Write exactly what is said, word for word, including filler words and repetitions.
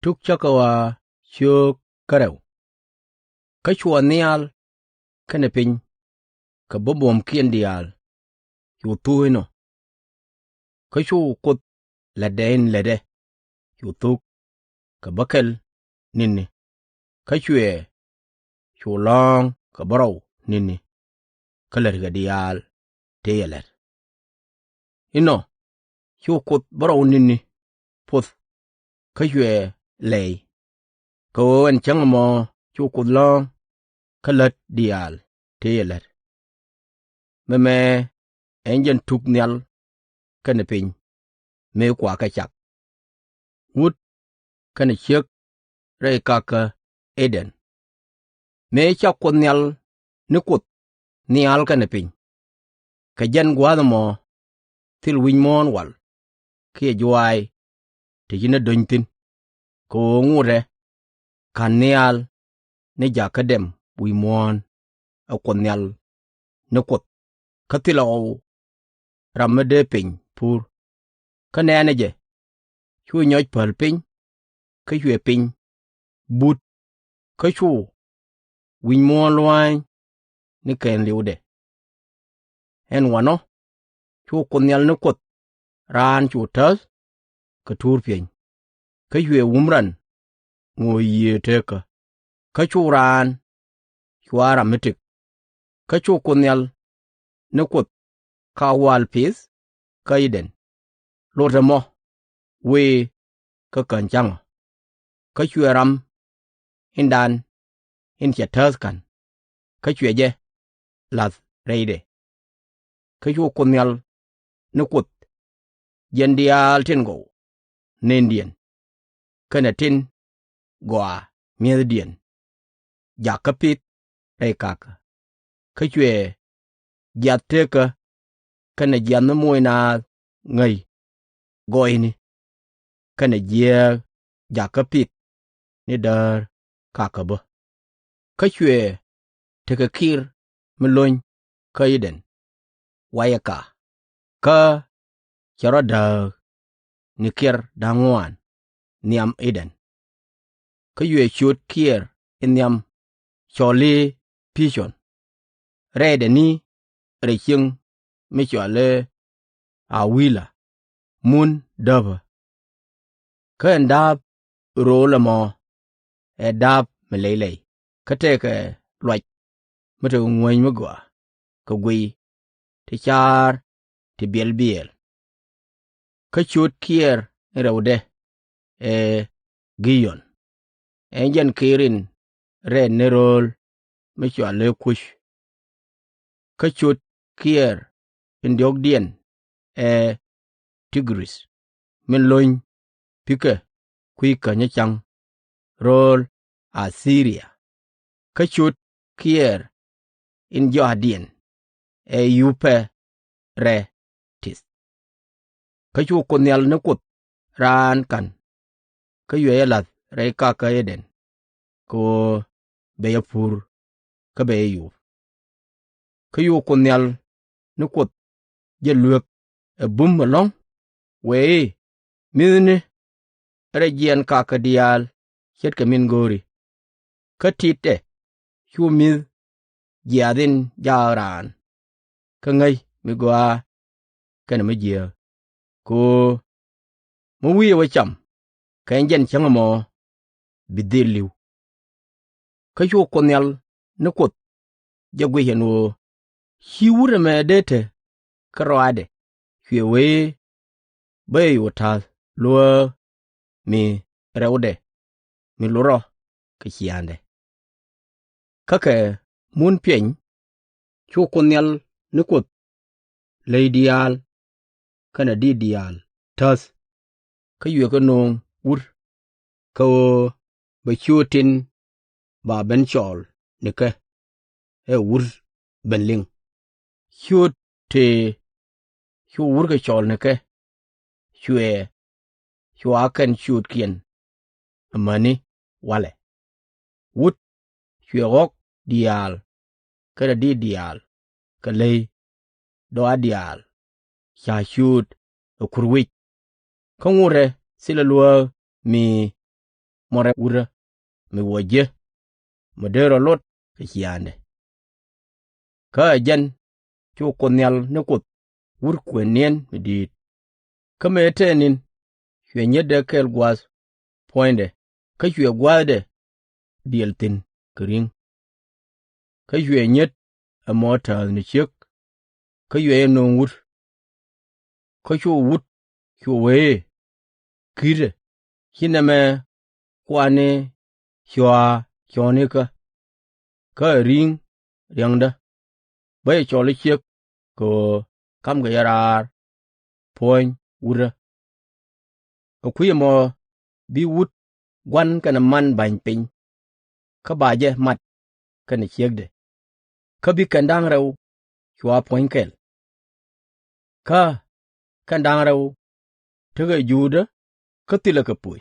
Tuk Cäkä Ɣɔaa ciök kä rɛw. Kä cuɛ nhial kɛnɛ piny kɛ bä buɔ̱mkiɛn diaal cu thuk inɔ. Kä cu Kuoth lätdɛ in lätdɛ cu thuk kɛ bä kɛl ni̱ni. Kä cuɛ cu lɔ̱ɔ̱ŋ kɛ bärɔw ni̱ni, kä lätkɛ diaal tëë cɛ lät. Inɔ cu Kuoth bärɔw ni̱ni poth, kä cuɛ lɛy. Kɛ ɣöö ɛn cäŋ ɛmɔ cu Kuoth lɔ̱ɔ̱ŋ kä lät diaal tëë cɛ lät. Mɛmɛ ɛ jɛn tuk nhial kɛnɛ piny mëë kua kɛ cak, wut kɛnɛ ciek rɛy kakä Ɛ-dɛn, mëë cak Kuoth Nhial ni Kuoth nhial kɛnɛ piny. Kɛ jɛn gua̱a̱th ɛmɔ thil wi̱c muɔ̱ɔ̱n wal kiɛ juaac ti ci ni do̱ny thi̱n, kɛ ɣöö ŋotdɛ /ka̱n nhial ni jakä dɛm wi̱i̱ muɔ̱ɔ̱n ɛ Kuoth Nhial ni Kuoth, kä thilɛ ɣɔw ram mi dee piny pur. Kä nɛ̈nɛ jɛ, cu nyɔc päl piny, kä cuɛ piny but, kä cu wi̱c muɔ̱ɔ̱n lua̱a̱ny ni kɛn li̱wdɛ. Ɛn wanɔ cu Kuoth Nhial ni Kuoth raan cu täth kɛ tuur piɛny, kä cuɛ wum ran ŋo̱o̱c yiëë teekä, kä cu raan cua ram mi tëk. Kä cu Kuoth Nhial ni Kuoth ka wal pith kä Ɛ-dɛn, lot ɛmɔ wëë kä kän ca̱ŋä. Kä cuɛ ram indan in cɛ täth ka̱n, kä cuɛ jɛ la̱th rɛydɛ. Kä cu Kuoth Nhial ni Kuoth jiɛn diaal tin gɔw nëndiɛn, kɛnɛ tin gɔaa mi̱ethdiɛn, jakä pith rɛy kakä. Kä cuɛ jiath teekä kɛnɛ jiath mi moc naath ŋäc gɔɔyni, kɛnɛ jiääk jakä pith ni däär kakä bä. Kä cuɛ tekɛ kiɛr mi lo̱ny kä Ɛ-dɛn wayɛ ka, kä cɛ rɔ dääk ni kiɛr da̱ŋ ŋuan nhiam Ɛ-dɛn. Kä cuɛ ciöt kiɛɛr in nhiam cɔl i̱ Pi-con, rɛɛdɛ ni rɛy cieŋ mi cɔal i̱ A-wi-la mun dääpä. Kä ɛn da̱a̱p ro̱o̱l ɛmɔ ɛ da̱a̱p mi lɛy lɛy, kä tëëkɛ luac mi tekɛ ŋuäny mi gɔaa kɛ guiy ti ca̱a̱r ti biɛl biɛɛl. Kä ciöt kiɛɛr in rɛwdɛ ɛ Gi-yɔn, ɛn jɛn kiɛɛr in rɛɛt ni ro̱o̱l mi cɔal i̱ Kuc. Kä ciöt kiɛɛr in diɔ̱ɔ̱kdiɛn ɛ Tigris, min lo̱ny pikɛ kui̱ känyä ca̱ŋ ro̱o̱l A-thi-ria. Kä ciöt kiɛɛr in jɔa̱a̱kdiɛn ɛ Yu-pɛ-rɛ-tith. Kä cu Kuoth Nhial ni Kuoth raan ka̱n, kä cuɛ jɛ la̱th rɛy kakä Ɛ-dɛn, kɛ ɣöö bɛ jɛ pur kä bɛ jɛ yuup. Kä cu Kuoth Nhial ni Kuoth jɛ luek ɛ bum ɛlɔ̱ŋ, wëë i̱, Mi̱thni rɛy jiɛɛn kakä diaal ce̱tkɛ min go̱o̱ri. Kä ti̱tdɛ cu mi̱th jiaath in jaak raan kä ŋäc mi gɔaa kɛnɛ mi jiääk, kɛ ɣöö mi wi̱i̱ ɛ wä cam, kɛ jɛn cäŋ ɛmɔ bi dhil li̱w. Kä cu Kuoth Nhial ni Kuoth jɛ guic ɛn ɣöö /ci wut ɛmɛ dee te kä rɔaadɛ, cuɛ wee i̱, Bä jɛ cu ta̱th luäk mi rɛwdɛ mi lot rɔ kɛ ciaaŋdɛ. Kä kɛ mun piɛny cu Kuoth Nhial ni Kuoth ley diaal kɛnɛ diit diaal täth, kä cuɛ kɛ nööŋ wut, kɛ ɣöö bɛ ciööt tin ba ben cɔɔl nikɛ ɛ wut ben liŋ. Ciööt tëë cu wut kɛ cɔɔl nikɛ, cuɛ cua kɛn ciöötkiɛn amäni walɛ. Wut cuɛ ɣɔ̱k diaal kɛnɛ diit diaal kɛ ley dɔaar diaal ca ciööt ɛ kur wi̱c. Kä ŋotdɛ thilɛ luäk mi mɔ rɛw wutä mi wä ji̱, mi dee rɔ lot kɛ ciaaŋdɛ. Kä ɛ jɛn cu Kuoth Nhial ni Kuoth wut kuɛn niɛn mi di̱i̱t. Kä mëë tɛɛn ni̱n, cuɛ nyetdɛ kɛl gua̱a̱th puɔ̱nydɛ, kä cuɛ gua̱a̱thdɛ diɛl thi̱n kɛ ri̱ŋ. Kä cuɛ nyet ɛmɔ tääth ni ciek, kä cuɛ jɛ nöŋ wut. Kä cu wut cu wee, Ki̱i̱tɛ, ci nɛmɛ kuani cɔaa cɔnikä, kä ɛ ri̱ŋ riäŋdä, bä jɛ cɔl i̱ ciek, kɛ ɣöö ka̱mkɛ jɛ raar puɔ̱ny wutä. Kɛ kui̱c ɛmɔ bi wut gua̱n kɛnɛ man ba̱ny piny, kä ba jɛ mat kɛnɛ ciekdɛ. Kä bi kɛn da̱ŋ rɛw cua puɔ̱ny kɛl. Kä kɛn da̱ŋ rɛw tekɛ juudä kä thilɛ kɛ poc.